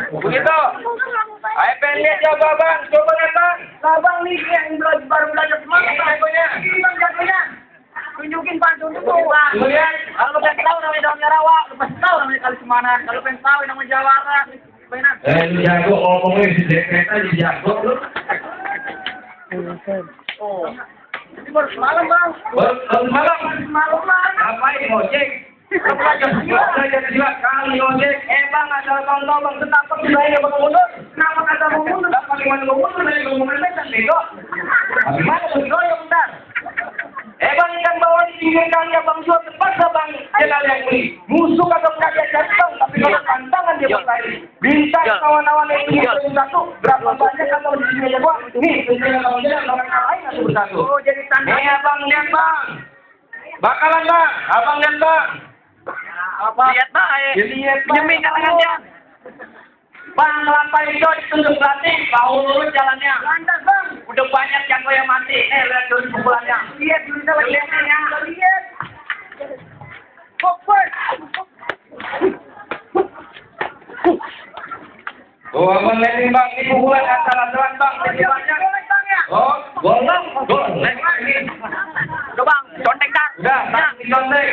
Begitu. Ayo pengen coba bang, coba lihat bang. Abang nih yang baru belajar semangat. Ini bang jagonya. Tunjukin pantun dulu bang. Lihat. Kalau pengen tahu namanya daunnya rawa, lu pasti tahu namanya kali semanan. Kalau pengen tahu namanya jawara, benar. Lu jago ngomongin di dekret aja jago lu. Oh. Ini baru semalam bang. Baru malam. Semalam bang. Ngapain ojek? Belajar juga kali ojek. Bang asal contoh bang tetap saya bang mundur. Kenapa kata mau mundur? Dapat gimana mau mundur dari ngomongin medan bego. Gimana tuh ya bentar. Bang ikan bawah di pinggir kali abang jual terpaksa bang. Jalan yang beli. Musuh atau kagak jatuh, tapi kalau pantangan dia berlari. Bintang kawan-kawan itu satu. Berapa banyak kalau di sini aja gua? Nih, tinggal kawan jalan orang lain atau bersatu. Oh jadi tanda. Abang lihat bang. Bakalan bang, abang lihat bang. Apa? Lihat bang. Lihat bang. Nyemin tangannya. Bang, kelapa hijau ditunjuk pelatih, kau lurus jalannya. Lantas bang. Udah banyak jago yang mati. Lihat dulu pukulannya. Lihat dulu sama lihatnya. Lihat. Fokus. Oh, abang lihat nih bang, ini pukulan asal-asalan bang. Jadi banyak. Oh, golong, golong. Coba bang, contek dah. Udah, tak dicontek.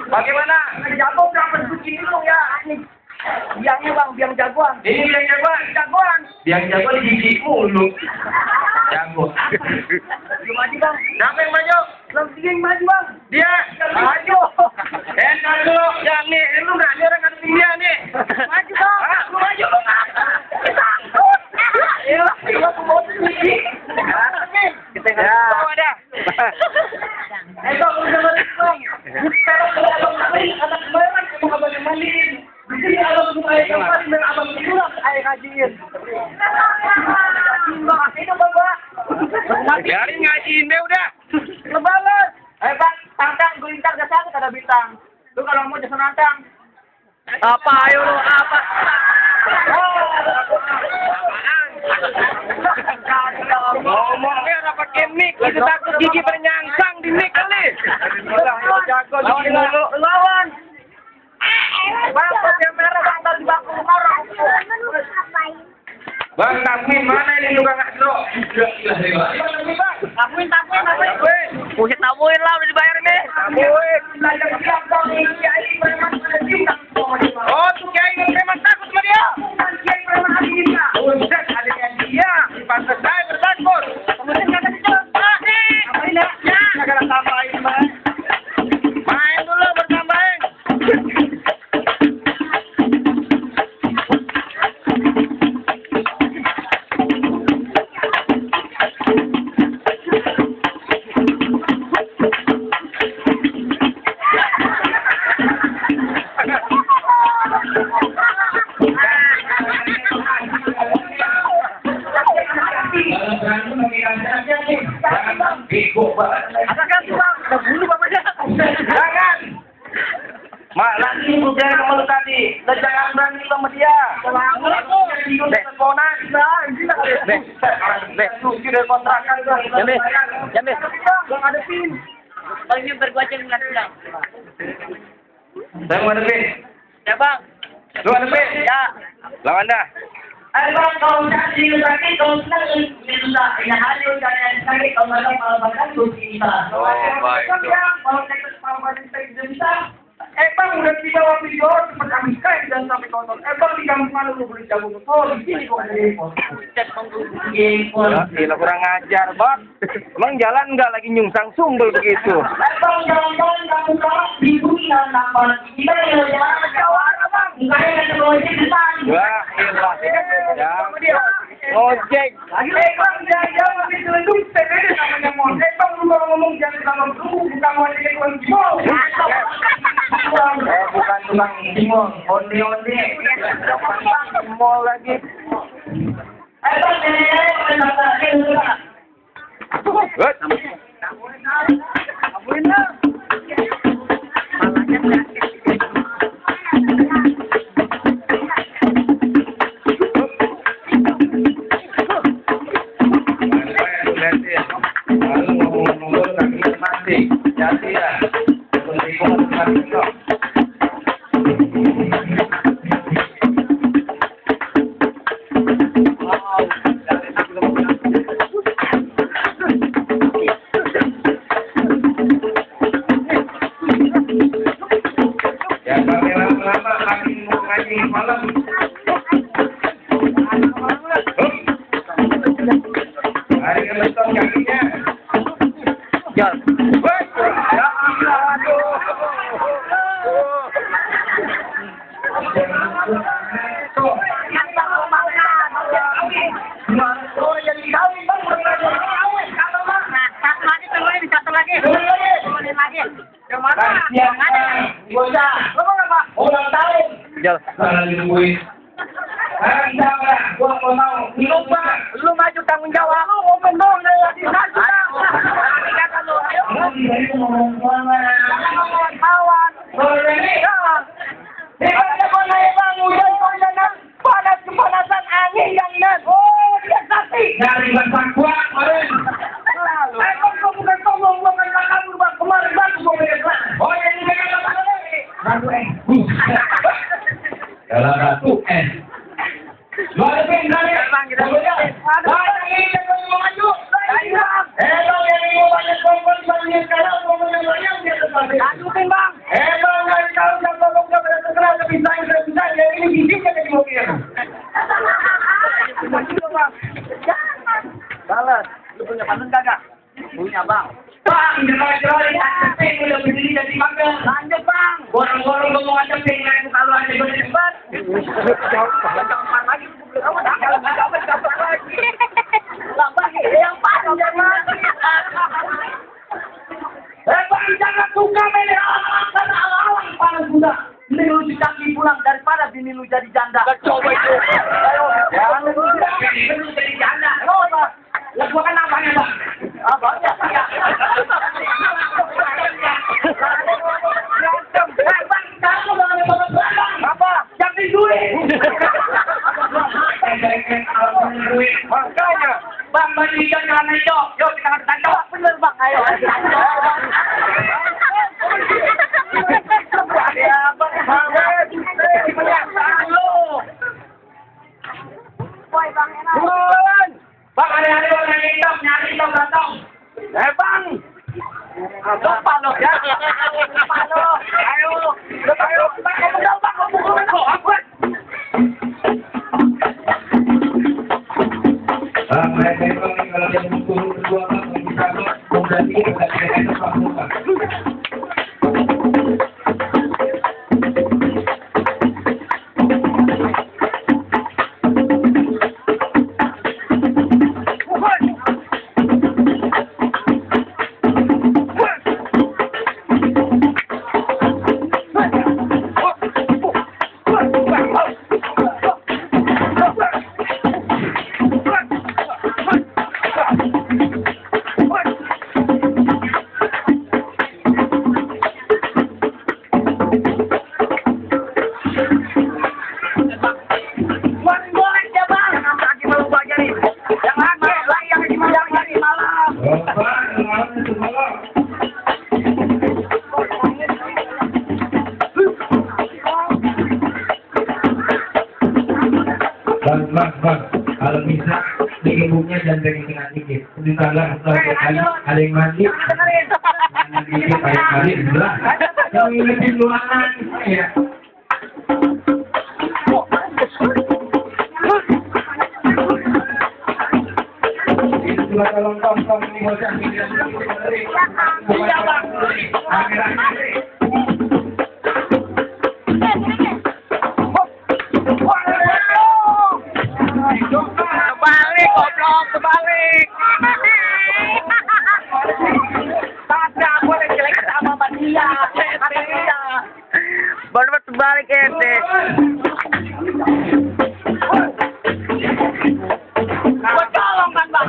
Bagaimana? Jago berapa begini dulu ya? Biangnya bang, biang jagoan. Ini biang jagoan. Jagoan. Biang jagoan di gigi mulu. Jago. Belum maju bang. Siapa yang maju? Belum yang maju bang. Dia. Maju. Enak dulu. Yang nih, lu nggak ada orang ngadepin dia nih. Maju bang. Lu maju lu nggak. Iya, iya, mau tinggi. Kita nggak tahu ada. Bang, udah balik bang. Kalau abang balik, anak kemarin emang abang yang mandiin. Jadi abang supaya kemarin dan abang pulang, ayo ngajiin. Bang, itu bapak. Biarin ngajiin deh udah. Ngebales. Bang, tantang gelintar ke sana ada bintang. Lu kalau mau jasa nantang. Apa ayo lu apa? Ngomongnya apa pakai mic, itu takut gigi bernyangsang di mic kali. Jago di mulu. Lawan. Bang, pakai merah bang tadi bang orang. Bang, Tamin mana ini juga nggak seru? Tamuin. Buset tamuin lah udah dibayar nih. Tamuin. Belajar siap bang, kiai preman ada bintang. Oh, tuh kiai memang takut sama dia. Kiai preman ada bintang. Buset, adanya dia. Pantas saya bertakut. Kemudian kata dia, apain dah? Nggak ada tambahin bang. Main dulu bertambahin. Bego banget. Asalkan sih bang, udah bunuh bapaknya. Jangan. Mak lagi udah kamu tadi. Dan jangan berani sama dia. Teleponan. Sudah kontrakan bang. Jambe. Bang ada pin. Paling ini bergua aja ngeliat bilang. Saya mau ngadepin. Ya bang. Lu ngadepin? Ya. Lawan dah. Bang, kalau sakit, kalau sakit, bisa. Ya hari udah sakit, kalau nggak malah bahkan bisa. Oh, baik. Kalau sakit malah sakit bisa. Bang, udah dibawa video seperti kami sekarang dan sampai nonton. Bang, di kampung mana lu beli jagung motor? Di sini kok ada impor. Gila kurang ajar, Bang. Emang jalan nggak lagi nyungsang sumbel begitu? Bang, jalan-jalan kamu kalau di bumi apa? Kita yang jalan jawara, Bang. Bukannya ada ojek di depan. Wah, gila. Ya. Ojek. Bang, jangan habis selendung, sepeda namanya mon. Bang, lu kalau ngomong jangan sama dulu, bukan ojek yang jual. Bukan tukang bingung, onde-onde. Mall lagi. Bang, Good. abuin lah. Jadi ya, malam. Hari kebetulan kakinya. Jal. Ya Allah, aduh. Tuh. Oh, jadi kawin bang, kawin. Kalau bang, Satu lagi. yang mana? Bocah. Ngomong apa? Ulang tahun. Jal. Salah ditungguin. Bisa nggak? Gua mau tahu. Lu maju tanggung jawab. Lu ngomong dong dari satu. Kata lu, ayo. Ngomong kawan. Ibaratnya kau naik bang, hujan-hujanan, panas-kepanasan, angin yang nas. Oh, dia sakti. Dari bahasa kuat, kemarin. Emang kau bukan sombong, bukan kabur bang. Kemarin bang, kau pegang. Oh, yang ini pegang apa lagi? Batu Dalam batu Lu ada pingsan ya? Bang, kita banyak ini yang mau maju. Bang, yang ini mau banyak kompon dibandingin sekarang, kompon yang banyak dia terpasir. Lanjutin bang. Bang, dari tahun yang tolong gak pada terkenal, tapi saya, yang ini giginya jadi mobil. Balas. Lu punya pantun kagak? Punya bang. Bang, jelas-jelas cepeng udah berdiri jadi makan. Lanjut bang. Borong-borong ngomong cepeng, naik muka lu aja gue cepat. Jangan lagi. Jangan lagi. Lambang yang panjang lagi. Bang, jangan suka milih alang karena alang panas sudah. Ini lu dikaki pulang daripada bini lu jadi janda. Coba itu. Ayo. Jangan lu jadi janda. Lo apa? Ya gua kan apanya bang? Abangnya. Bang, kamu jangan bang. Apa? Jangan duit. Makanya. Bang, bagikan jangan itu. Yuk kita harus tanda. Bener bang. Ayo. Ya bang. Boy bang enak. Bang, hari-hari bang nyari hitam gantong. Bang. Lupa lo ya. Lupa lo. Ayo. Ayo. Bang, kamu tahu bang. Kamu tahu apa? Mereka itu kalau dia turun kedua bang, bisa berarti kita itu pak. Bang, kalau bisa ibunya jangan pengen kena dikit. Ditalah kali ada yang mandi, dikit kali belah. Yang ngingetin luangan, ya. Itu juga kalau tong ini bocah Iya bang. Kebalik, goblok, kebalik. Kagak boleh jelek sama dia. Kata dia. Baru terbalik ente. Gua tolong kan bang.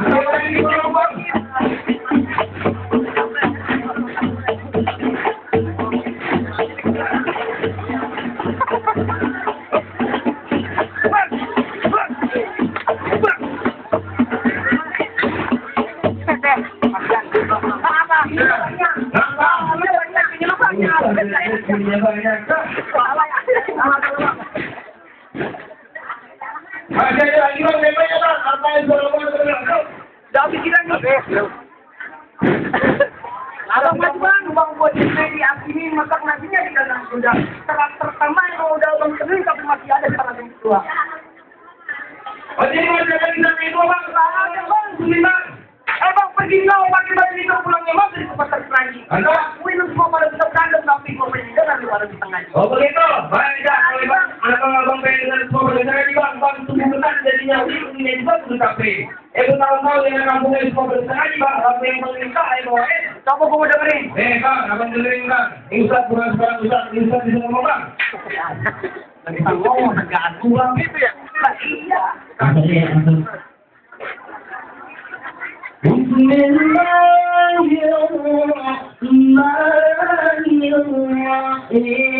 Abang maju bang, bang buat di ini masak nasinya di dalam sudah. Pertama yang udah bang kering tapi masih ada sekarang yang kedua. Oh, jadi mau jaga di sana itu bang? Ada bang, Suliman. Bang pergi kau pakai baju itu pulangnya mas dari pasar lagi. Ada? Minum semua pada bisa tandem tapi kau pergi dengan di warung di tengah. Oh begitu, baik dah. Kalau bang, abang pengen dengan semua bersama lagi bang, bang tunggu besar jadinya ini juga sudah sampai. Tahu-tahu dengan kampung ini semua bersama lagi bang, apa yang meminta, Coba kamu dengerin. bang, abang dengerin bang. Ustaz bukan sekarang Ustaz bisa ngomong bang. Lagi ngomong agak tua gitu ya. Iya. Bismillahirrahmanirrahim.